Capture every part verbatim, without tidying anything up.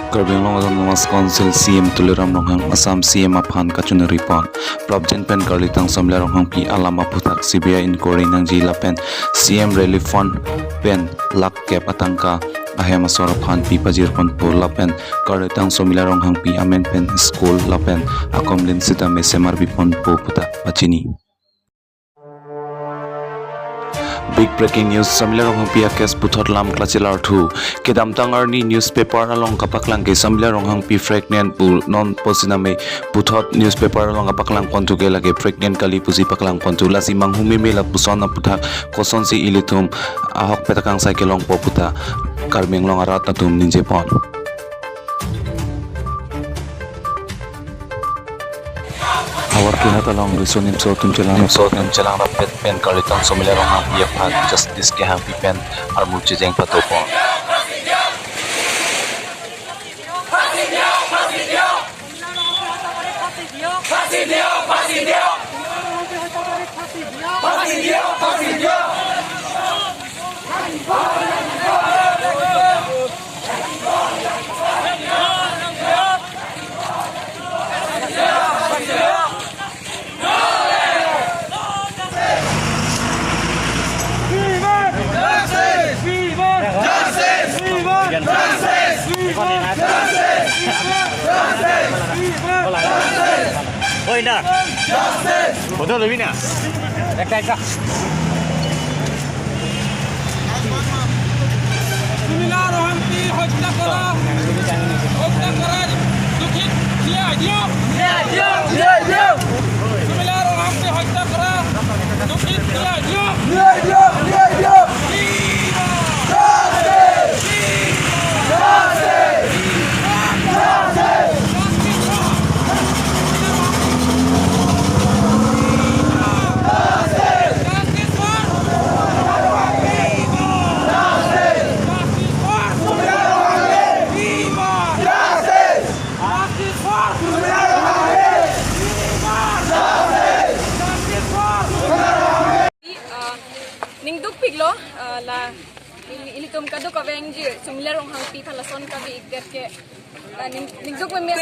Karbi Anglong Autonomous Council C E M Tuliram Ronghang, Assam C E M aphan kachiningri pon. Prabjen pen Karlitang Somila Ronghangpi alam aphuthak C B I inquiry nangji lapen C E M Relief Fund pen lakh kep atangka ahem asor aphan pi pajir ponpo lapen Karlitang Somila Ronghangpi amen pen school lapen akomlin sitame semarpi ponpo puta pachini. Big breaking news, Somila Ronghangpi a-case puthot lam kachelarthu. Kedamtang arni newspaper along kapaklang ke Somila Ronghangpi pregnant pu non pusi name puthot newspaper along kapaklang ponthu ke lake pregnant kali pusi paklang ponthu. Lasi manghumeme lapuson aphuthak kosonsi ilitum ahokpet akangsai kelongpo puta Karbi Anglong arat atum ningje pon. Howraghat along riso nimso atum chelang, nimso atum chelang rapet pen Karlitang Somila Ronghangpi aphan justice kehangpi pen armu chejeng pato pon. Oi, na. Photo lobi na. Ekta, ekta. সুমিলা ৰহাংপী হত্যা কৰা, হত্যা কৰাৰ দোষীক ন্যায় দিয়ক। ন্যায় দিয়ক। ন্যায় দিয়ক। সুমিলা ৰহাংপী হত্যা কৰা দোষীক ন্যায় দিয়ক। ন্যায় দিয়ক, ন্যায় দিয়ক। Ah, ningdukpiklo, ah, la ili-, ilitum kadokave nangji Somila Ronghangpi aphan lason kave-ikdet ke, ah, ning-, ningduk meme.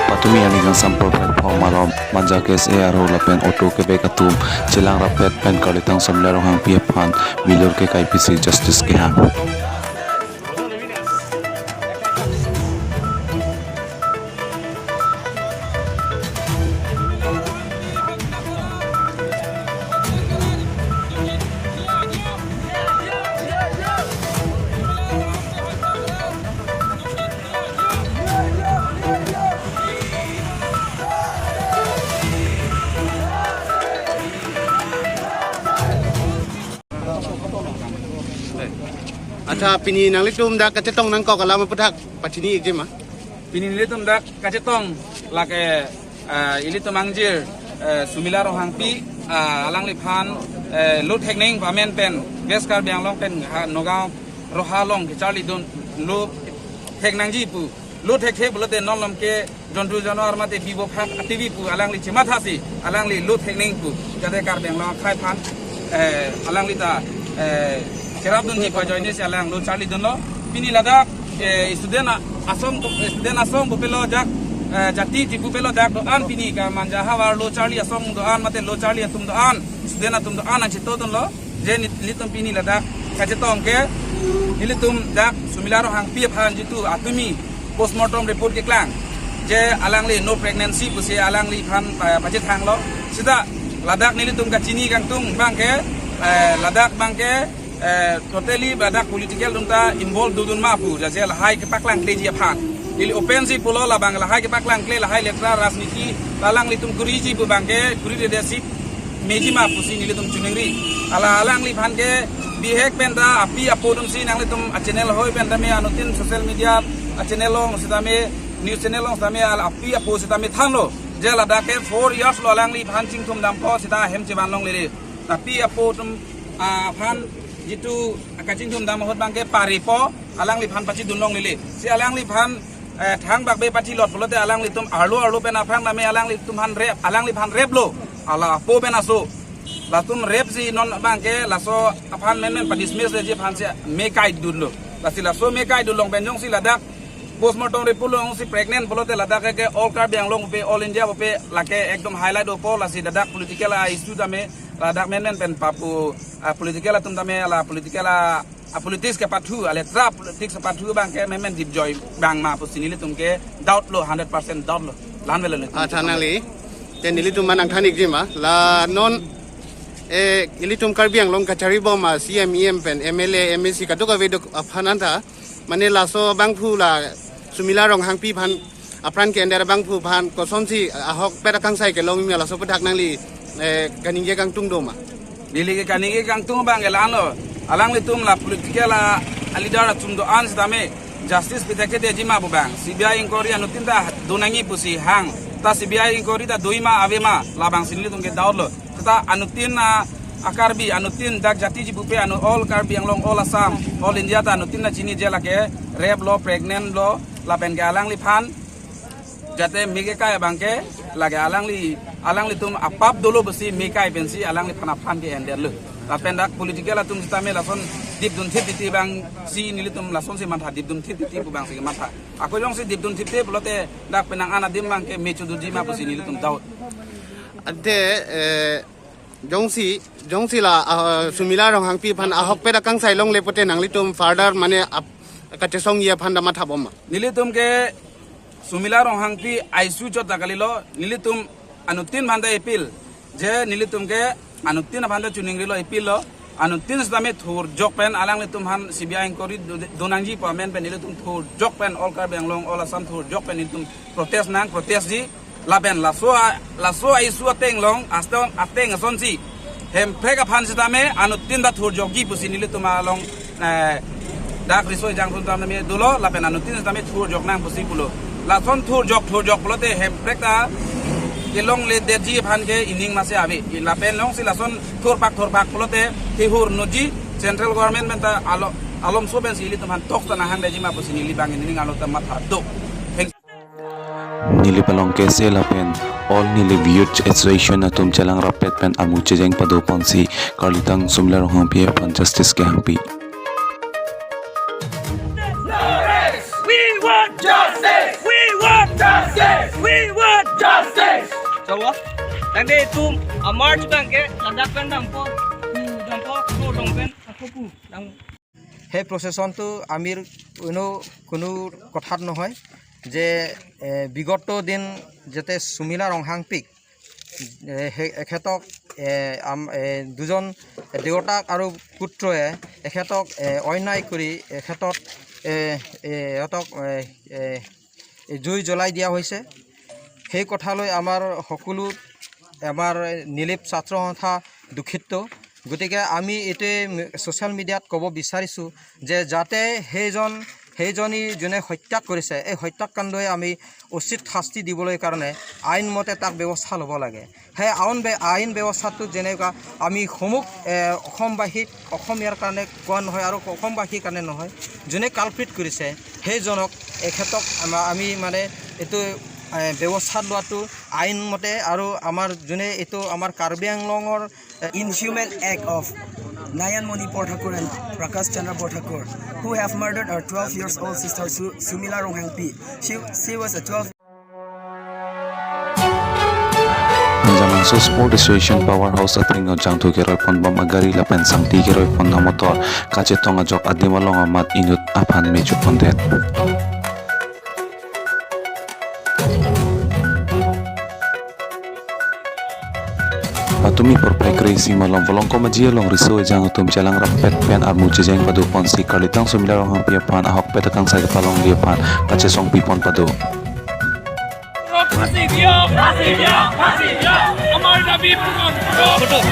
Patumi ani kangsam platform along Manja K S A arlo lapen auto kebek atum chelang rapet pen Karlitang Somila Ronghangpi aphan bilur kekai pisi justice kehang. Accha, pini nanglitum dak kachetong nangkok alam aphuthak pachini-ikji ma? Pini nelitum dak kachetong lake, eh, ilitum angjir, eh, Somila Ronghangpi, ah, alangliphan, eh, lo theknang pu amen pen West Karbi Anglong pen ha Nagaon Roha along kecharlidun lo theknangji pu. Lo thekthe pulote non malom ke jontu janwar mate bibo phak ativi pu alangli chemathasi, alangli lo theknang pu, jate Karbi Anglong akhei aphan, eh, alangli ta, eh, cherapdunji pu ajoinesi alang lo charlidunlo. Pini ladak, eh, student a-, asong, student asong pupelo jak, eh, jati ti pupelo jak do-an pini ka Manja havar lo charli asong do-an mate lo charli atum do-an, student atum do-an nangchetongdunlo. Je nelitum pini ladak kachetong ke, nelitum dak Somila Ronghangpi aphan jitu atumi postmortem report keklang, je alangli no pregnancy pusi alangliphan pa-, pachethanglo. Sita ladak nelitum kachini kangtung abang ke, eh, ladak abang ke, eh, totally ladak political atum ta involve dodun ma pu, je lahai kepaklangkleji aphan. Neli open si pulo, labang lahai kepaklangkle, lahai letra rajniti, alanglitum kuriji pu abang ke, kuri dede si meji ma pusi nelitum chiningri. Hala alangliphan ke bihek pen ta api apo atumsi nanglitum a-channel hoi pen tame anuttin social media a-channel along sitame news channel along sitame hala api apo sitame thanlo. Je ladak ke four years lo alangliphan chingthum dampo sita ahem chevan longlele. Api apo atum, ah, aphan jitu kachingthum dam ahut abang ke parepo alangliphan pachidun longlele. Si alangliphan, eh, thangbak be pathilot pulote alanglitum arlo arlo pen aphan tame alanglitum aphan rep, alangliphan replo. Hala apo pen aso. Latum rape si non abangke laso aphan menmen pa dismiss leji aphan si me kai dun lo. Lasi laso me kai dun along pen jongsi ladak postmortem report along si pregnant pulote ladak ke All Karbi Anglong pupe, All India pupe lake ekdom highlight dopo. Lasi ladak political a-issue tame ladak menmen pen papu, ah, political atum tame la political a, a-politics kepathu, ale tra politics kepathu abangke menmen dipjoi abang ma pusi nelitum ke doubt lo, hundred percent doubt lo. La-an avelo nelitum. Accha, nangli. Te nelitum ma nangthan-ik ji ma. La non, eh, ilitum Karbi Anglong kachari bom ma C M, E M pen M L A, M A C kadokave do aphan anta. Mane laso abangphu la Sumila Ronghangpi aphan apran ke-ender abangphu aphan kosonsi ahokpet akangsai kelong imi laso aputhak nangli, eh, kaningje kangtung do ma? Neli ke kaningje kangtung abang ke la-an lo. Alanglitum la political a, a-leader atum do-an sitame justice pithekthedetji ma pu abang. C B I inquiry anuttin ta do nangji pusi hang. Ta C B I inquiry ta doi ma ave ma labangsi nelitum ke doubt lo. Ta anuttin a, a-Karbi anuttin dak jatiji pupe anu All Karbi Anglong, All Assam, All India ta anuttin ta chini je lake rape lo, pregnant lo, lapen ke alangliphan jate me kekai abangke lake alangli, alanglitum apap dolo pusi me kai pensi alangliphan apran ke-ender lo. Lapen dak political atum sitame lason dipdun thip titi abangsi nelitum lasonsi matha, dipdun thip titi pu abangsi matha. Ako jongsi dipdun thipte pulote dak penang an adim abangke me chodunji ma pusi nelitum doubt. Ante, eh, jongsi, jongsi la, ah, Sumila Ronghangpi aphan ahokpet akangsai longle pute nanglitum further mane ap-, kachesongji aphan ta matha bom ma? Nelitum ke Sumila Ronghangpi issue chot ta kalilo, nelitum anuttin aphan ta appeal. Je nelitum ke anuttin aphan ta chiningrilo, appeal lo. Anuttin sitame thurjok pen alanglitum aphan C B I inquiry do, do nangji pu amen pen nelitum thurjok pen All Karbi Anglong, All Assam thurjok pen nelitum protest nang, protest ji. Lapen laso a, laso a-issue ateng along, ason ateng asonsi Hemprek aphan sitame anuttin ta thurjokji pusi nelitum along, eh, dak riso ejang atum tame dolo, lapen anuttin sitame thurjok nang pusi pulo. Lason thurjok, thurjok pulote Hemprek ta kelongledetji aphan ke ining masi ave. Lapen jongsi lason thurpak, thurpak pulote kehur nutji, central government pen ta alo, alomso pensi ilitum aphan talks ta nanghangdetji ma pusi neli abang ining alo ta matha do. Thank Nilip along KSA lapen All Nilip Youth Association atum chelang rappet pen amu chejeng pado ponsi karlitang Sumila Ronghangpi aphan justice kehangpi. We want justice! We want justice! We want justice! Chalo. Tangte itum a-march abangke ladak pen dampo. Dampo, ko dong pen, ako pu. Dang. সেই প্ৰচেছনটো আমি কোনো কোনো কথাত নহয় যে এ, বিগত দিন যাতে সুমিলা ৰংহাংপীক এ, সেই এখেতক এ, আম- এ, দুজন দেউতাক আৰু পুত্ৰই এখেতক এ, অন্যায় কৰি এখেতক এ, এ, এখেতক এ, এ, এ, জুই জ্বলাই দিয়া হৈছে। সেই কথালৈ আমাৰ সকলো আমাৰ নিলিপ ছাত্ৰ সন্থা দুখিত। গতিকে আমি এইটোৱে ছ'চিয়েল মিডিয়াত ক'ব বিচাৰিছোঁ যে যাতে সেইজন সেইজনী যোনে হত্যা কৰিছে এই হত্যাকাণ্ডই আমি উচিত শাস্তি দিবলৈ কাৰণে আইন মতে তাক ব্যৱস্থা ল'ব লাগে। সেই আইন বে- আইন ব্যৱস্থাটো যেনেকুৱা আমি সমূহ এ, অসমবাসীক অসমীয়াৰ কাৰণে কোৱা নহয় আৰু অসমবাসীৰ কাৰণে নহয়, যোনে কালপ্ৰিট কৰিছে সেইজনক এখেতক আমা- আমি মানে এইটো এ, ব্যৱস্থা লোৱাটো আইন মতে আৰু আমাৰ যোনে এইটো আমাৰ কাৰ্বি আংলঙৰ Inhuman act of Nayanmoni Porthakur and Prakash Chandra Porthakur, who have murdered our twelve years old sister Su- Sumila Ronghangpi. She, she was a twelve Anjamanso Sport Association Power House athengno jangthu keroi pon bom agari lapen sangti keroi pon amotor kachetong ajok adim along amat inut aphan meju pondet. Patumi porphai kre-isi malom Volongkom Aji along riso ejang atum chelang rappet pen armu chejeng pado ponsi karlitang Sumila Ronghangpi aphan ahokpet akangsai kepalongji aphan kachesongpi pon pado. ফাঁসি দিয়ক ফাঁসি দিয়ক ফাঁসি দিয়ক আমাৰ দাবী পূৰণ কৰক